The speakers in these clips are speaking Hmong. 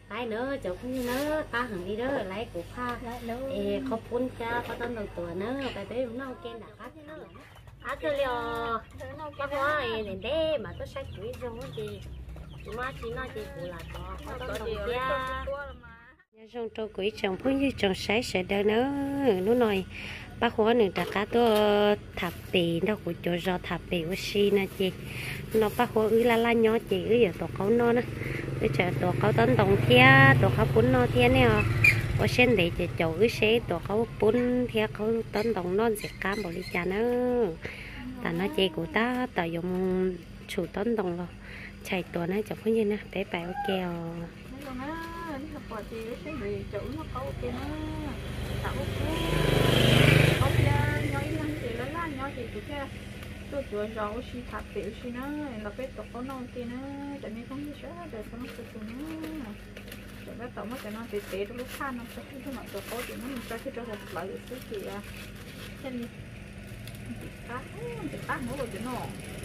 Laib na cov phooj ywg na, qab heev li na, laib kuv phaj es qhaub poob thiab qhaub taub ntoo tuaj na, peb peb mus noj ua ke nram qab. Qab kawg li os. Pab Huab ntev ntev mas tuaj saib kuv ib zaug ces kuv muaj dab tsi noj ces kuv lam tuav qhaub taub ntoo thiab. Nyob zoo rau kuv ib tsoom phooj ywg tsoom saib sawv daws na. Hnub no Paj Huab nws rov qab tuaj tham pem nrog kuv cov zos tham pem ua si no ces, hnub no Paj Huab wb laj laj nyob ces wb yuav tuav qaub noj na. Wb tseem tuav qaub taub ntoo thiab tuav qhaub poob noj thiab nej os. Ua siab ntev ces caum wb seb tuav qaub poob thiab qaub taub ntoo noj ntxim qab npaum li cas na. Tam no ces kuv tab tom yuav mus tshum taub ntoo los tshais tuav na cov phooj ywg na, peb pais ua ke os. Tuaj cov zos ua si tham pem ua si na, los peb tuav qaub noj ua ke na, cov nej phooj ywg sawv daws txhua leej txhua tus na. Tam tab tom muab cov no tev tev rau lub thaj no tso, ib tug mam tuav qaub ces muab nws tso kiag rau hauv plawv xwb ces thiaj li ntxim qab, ntxim qab hauv cov no.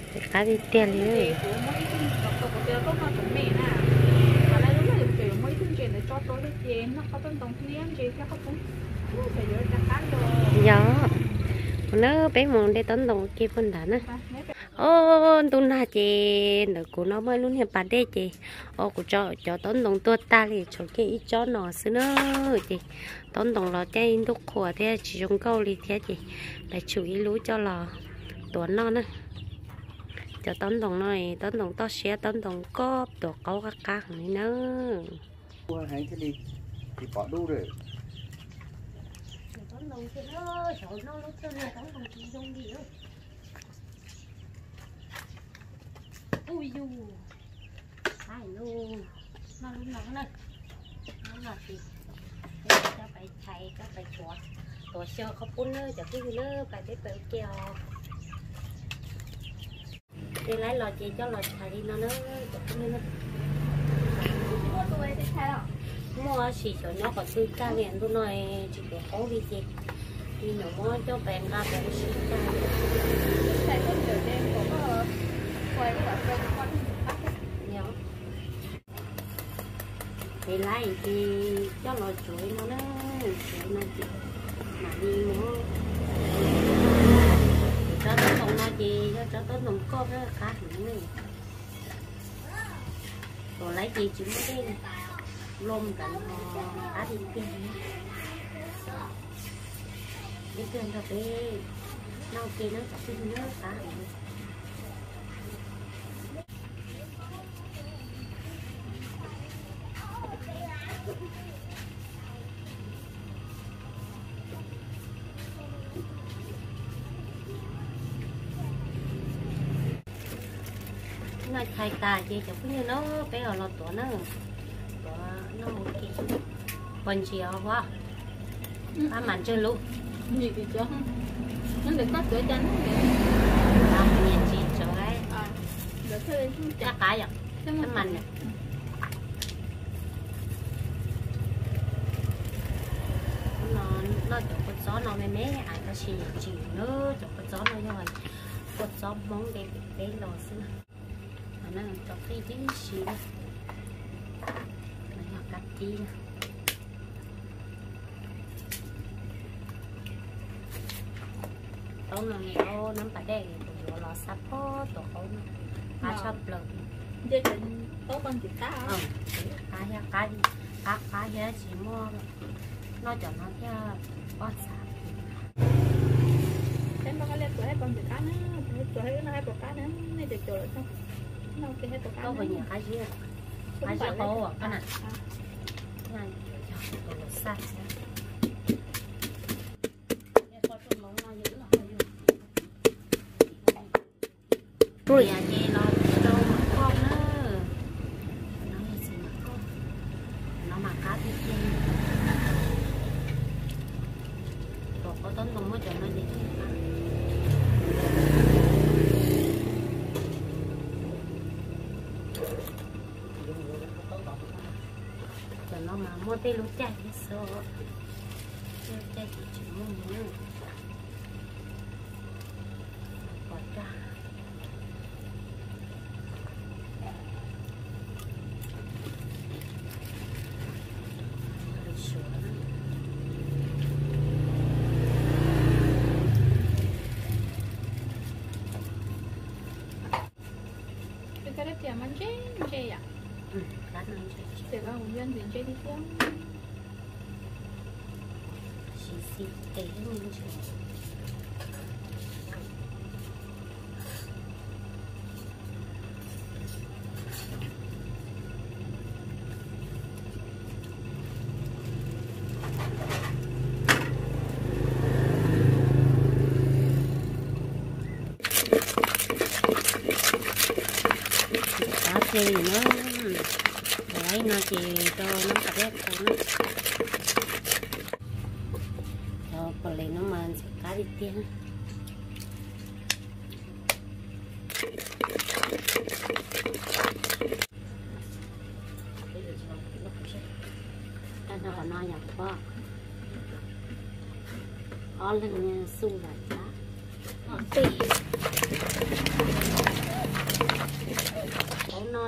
Ntxim qab tiag tiag li. Kuv muab ib tug ntses tso rau, kuv tias koj noj cov me na, mas lawv lub lawm ces yuav muab ib tug ntses ntawd tso rau thiab ces noj qhaub taub ntoo thiab ntses thiab qhaub poob, ces yuav rov qab los. Yog, ua na peb mus de taub ntoo ua ke puag nrad na. Ob, ntuj nag ces ntawm kuv no muaj ib lub niag pas dej ces, o, kuv tso cov taub ntoo tuag tag li, tshuav kiag ib tsob no xwb na. Ces taub ntoo los caij ntuj qhua thiab tsis zoo nkauj li thiab ces lawv tshum ib lub coj los tuav noj na. Cov taub ntoo no, taub ntoo toj siab, taub ntoo koj tuav qaub qab qab heev li na. Ua heev thiaj li tsis pom dub lawm. Ub yus, hais lus, noj lub no na, lub no ces coj pais tshais, coj pais tuav, tuav xyaw qhaub poob na cov phooj ywg na, pais peb pais ua ke os. Ces laib los ces coj los tshais li no na cov phooj ywg na. Muaj sis xyov nyob qhov twg tag li ntuj no tsis tuav qaub li ces li no muab coj pais nqa pais ua si tag. Ces laib ces coj los tsuav no na, tsuav no ces mam li muab. Tsob taub ntoo no ces yog tsob taub ntoo koj qab heev na. Tuav laib ces tsis muaj dej, loj nkaus qab tiag tiag. Ib pliag nrog peb noj ua ke na cov phooj ywg na, qab heev. Noj tshais tas ces cov phooj ywg na, peb ho los tuav na. Tuav noj ua ke. Pos ntsis os Huab. Pab mam ntsawg lub. Ntsis tso. Ntawm koj tuav cas na. Nyiam ntsis tso. Qab qab yom. Pab mam. Noj cov kua txob no me me ais tab sis nyiam ntsis na, cov kua txob no yog kua txob Hmoob de pem teb los xwb. Tso qij tib si, yog kab kib. Taub no ne, nab pas dej kuv yuav los xab pob tuav qaub no, qab tshaj plaws. Qab thiab qab, qab qab thiab tsis muaj, noj cov no thiaj poj xav. Peb npaj koj liaj tuav thiab pos ntxim qab na, tuav thiab noj thiab pos qab na, nej cov cov los noj ua ke thiab pos qab. Koj puas nyiam qab ziab, qab ziab qaub koj na? Yog tus los xaj thiab. Ces los rau koj na. No mas qab tiag tiag. Tuav qaub taub ntoo muab cov no ces qab. Cov no mas muaj tej lub caij thiab xwb, tej lub caij ces tsis muaj na. Pos raj. Koj dab tias mas ntse ntse yom. Tias koj mus nyob ntxiv ntse tiag tiag. Siv xis tes ntse. Qab tiag li na. Laib no ces rau nab kom dej qus na. Cov pos les no mas ntxim qab tiag tiag. Tag nrho qhov no yog pob, ob leeg xu vam cab. Hauv no,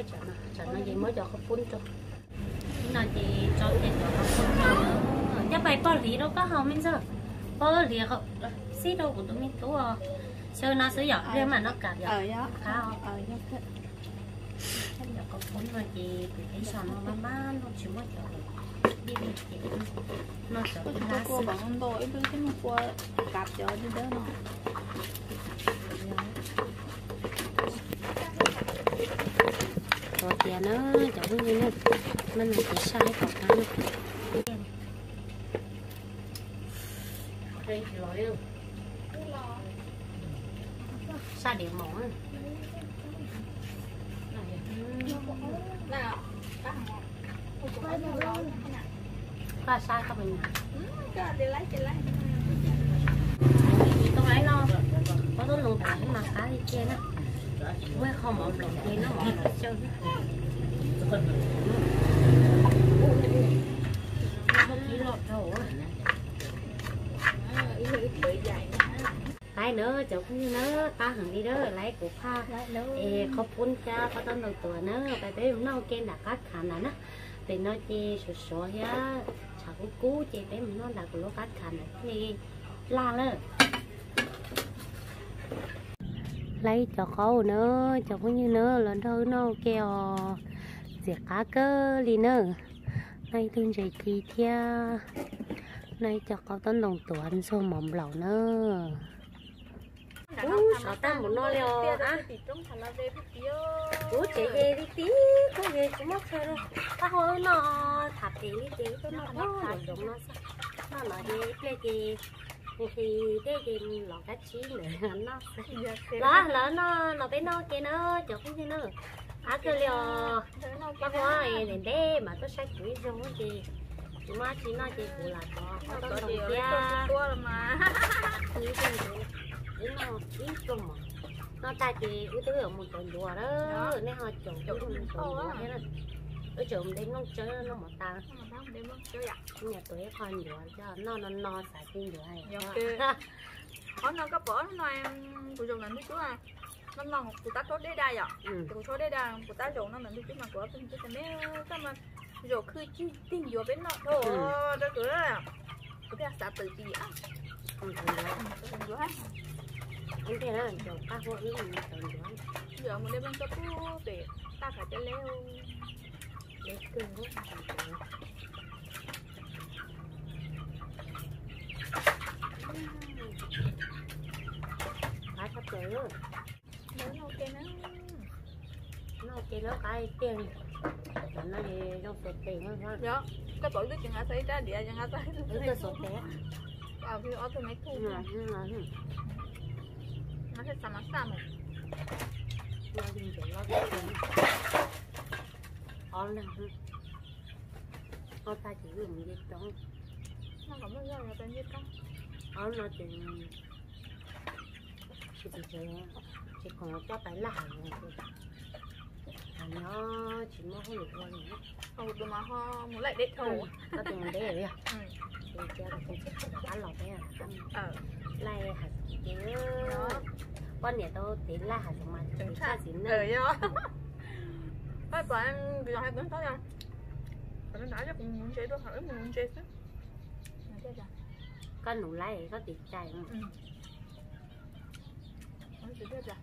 tsam no ces muab cov qhaub poob rau. No ces tso kiag cov qhaub poob rau. Coj pais poj hliv rau koj haus me ntxawg. Poj hliv, xib rau kuv tus me tub. Xyaw no xwb yom, pliag mam noj kam yom. Qab. Cov qhaub poob no ces kuv peb zos no mas mas no tsis muaj cov dij li ces no cov kua hlab xwb. Ib lub thiab muaj kua kav cov dawb dawb no. Qhuav tias na, cov phooj ywg na, maj mam kev saj ib qhov qab na. Saj diav mom. Koj sab koj puas nyam? Tau laib no, pob tub ntoo tas mas qab li tiag na. Muaj qho mov nplaum ces noj mov nplaum xyaw. Laib na cov phooj ywg na, qab heev li na, laib kuv phaj es qhaub poob thiab pob tub ntoo tuav na, peb mus noj ua ke nram qab khav ntawd na. Pem no ces suav suav thiab tshav kub kub ces peb mus noj nram kuv lub qab khav ntawd thiaj li laj lawm. Laib cov qaub na, cov phooj ywg na, los nrog wb noj ua ke os, ntxim qab kawg li na. Noj ib tug ntses ci thiab noj ib co qaub tub ntoo tuav ntxuag mov nplaum na. Ub, sov tag mus no li os. Kuv tsev ces li tib tug ces tsis muaj chaw rau pab hu wb noj, tham pem li ces wb tuaj noj pem zoov no xwb. Noj no ces ib pliag ces nqhis dej ces los kab tsib ntawd noj xwb. Los lawv noj los peb noj ua ke na cov phooj ywg na. Qab kawg li os. Koj hu ntev ntev mas tuaj saib kuv ib zaug ces kuv muab tsis noj ces kuv lam tov qhaub tub ntoo thiab. Ib zaug ntawd wb noj ib pluag mov, noj tag ces wb twb yuav mus cov ncuav lawm, nej ho caum wb mus cov ncuav thiab na. Wb tseem mus de nplooj tsawb noj mov tas. Niam tuav ib qho ncuav coj noj no no xav ci ncuav. Qhov no koj pom no, kuv zaum ntawm ntug cub no, no kuv tab raub dej daj yom, kuv raub dej daj kuv tab zaum no ntawm ntug cub mas kuv ob tug me tub tas me, koj mas zaum khw cig tig ncuav peb noj dhau rau kuv, kuv thiaj xav tawm tis. Ncuav, ncuav mus de nplooj tsawb pem taj khav caj leb. Qab tshaj plaws. Noj ua ke na qab tiag. Cov no zoo xuas tes. Koj pom wb twb tsis nqa txog ib rab diav, nqa txog wb tug xuas tes. Ob tug me thuj, nqa thiaj xav mas xaj mus. Ob leeg, ob tag ces wb mus nce roob. Ob no ces tsis tsis tsev, tsis khoom coj pais laj hav zoov, hav no tsis muaj hauj lwm ua li. Tus mas ho mus laij deb dhau, koj tus mus deb li, ces cia tus tsis rov qab los peb laij hav zoov ces poj niam tau tev laj hav zoov mas tseem tshaj txiv neej. Pab pom kuv hais kuv tau yog, kuv mus ntse dua, wb mus ntse xwb. Koj nus laij koj tiv cai. Ntxim tiag tiag.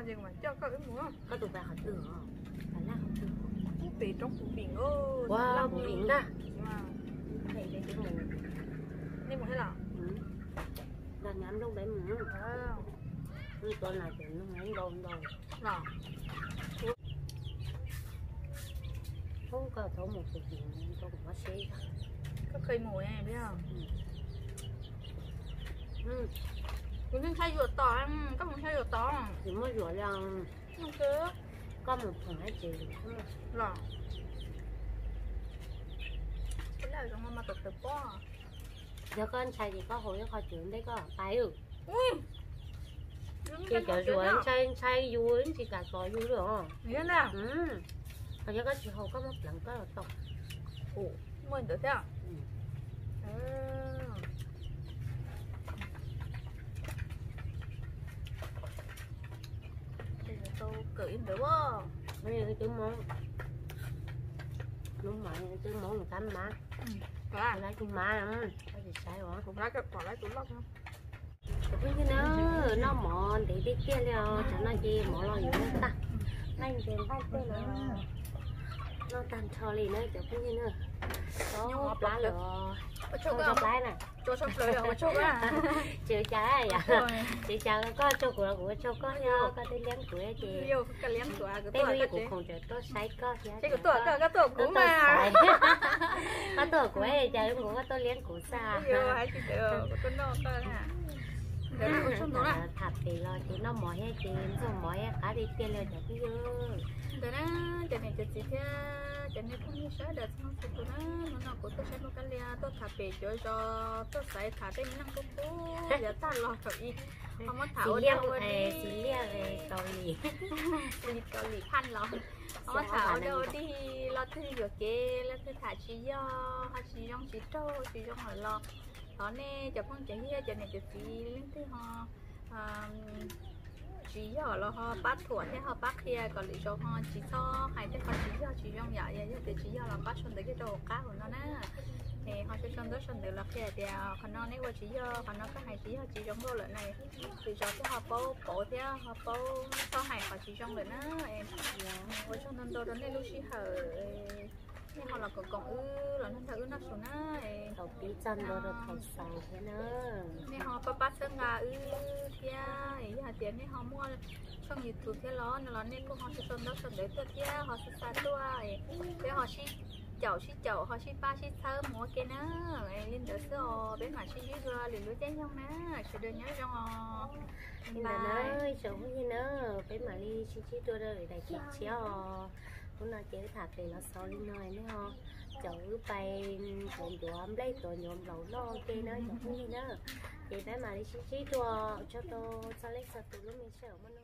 Ces kuv mam coj koj wb mus. Koj tus pais qhov twg os? Pais laj qhov twg? Pem roob Puv Vim. Ua, Puv Vim ntag. Nej mus thiab los? Los nyob nplooj peb mus. Nws tua nas ces nws ntau ntau. Ub, koj tau mus Puv Vim rau kuv mob seb. Koj kheev mus? Kuv ntshai yuam tom, koj mus ntshai yuam tom. Tsis muaj yuam li. Koj mus phoom hab ces los. Laj zoo mas tawm tawm pob. Yog koj ntshai ces koj haus ib qho cawv ntej koj pais. Ces cov zuav ntshai ntshai yus tsis kam tos yus li os. Ho yog koj tsis haus koj muab pleev koj los tau. Muaj ntawd thiab. Tau kawm ib ntawd. Twb Hmoob, lub Hmoob, twb Hmoob mus kab mab, lab tus mab, koj tsis saib os. Cov phooj ywg na, noj mov ntev tiag tiag li os, tsam no ces mov los yuav tag, nqaij nce nqaij tej los noj tag nrho li na cov phooj ywg na. Plab lawm, plab na. Tsis ua cas, tsis ua cas, koj tsaug kuv los kuv ua tsaug koj thiab, koj twb liab kuv ces peb lub yeej kuv khoom tseem tuaj saib koj thiab. Koj tuaj kuv es cas kuv koj tuaj liab kuv xwb. Tham pem los ces noj mov thiab ces ntxuag mov thiab qab tiag tiag li cov phooj ywg. Ntawd na, cov niam cov txiv thiab cov nej phooj ywg sawv daws txhua leej txhua tus na, hnub no kuv tuaj saib Nuj Kab Lia tuaj tham pem cuav zos, tuaj xaiv tham tej neeg kuj kuj yav tag los thaum ub ho muab tham ua dab ua dig, li Kaus Lim phaj los ho muab tham ua dab ua dig, leej twg yuam kev, leej twg tham tsis yog, ho tsis zoo tsis raug tsis zoo lawm los thov nej cov phooj cov ywg cov niam cov txiv leej twg ho tsis yog los ho pab thuam thiab ho pab qhia kom lwm zaus ho tsis txhob hais tej qhov tsis yog tsis zoo yom. Yog, yog tias tsis yog los pab sau ntawv kiag rau hauv qab hauv no na. Es ho sau sau ntaub sau ntawv los qhia tias qhov no neb ua tsis yog, qhov no koj hais tsis yog tsis zoo nkauj lawm na. Lwm zaus thiaj ho paub pauv thiab ho paub txhob hais qhov tsis zoo lawm na. Ua tsaug ntau ntau rau nej lub sij hawm, nej ho los koom koom wb los nrog nrog wb noj su na. Thaum pib txog ntua rau thaum xaus thiab na. Nej ho pab pab txhawb nqa wb thiab, yog hais tias nej ho muaj tshooj YouTube thiab los no los nej kuj ho sau sau ntaub sau ntawv tuaj thiab ho xa xa tuaj, peb ho sib caum sib caum ho sib pab sib txhawb mus ua ke na. Li ntawd xwb os, peb mam sib ntsib dua lwm lub caij nyoog na. Sawv daws nyob zoo os. Li ntawd na, ib tsoom phooj ywg na, peb mam li sib ntsib dua rau lwm daim clip tshiab os. Hnub no ces wb tham pem los xaus li no, nej ho caum wb pais tuav ncuav nplej tuav ncuav nplaum noj ua ke na cov phooj ywg na. Ces peb mam li sib ntsib dua, ua tsaug rau txhua leej txhua tus lub me sij hawm muaj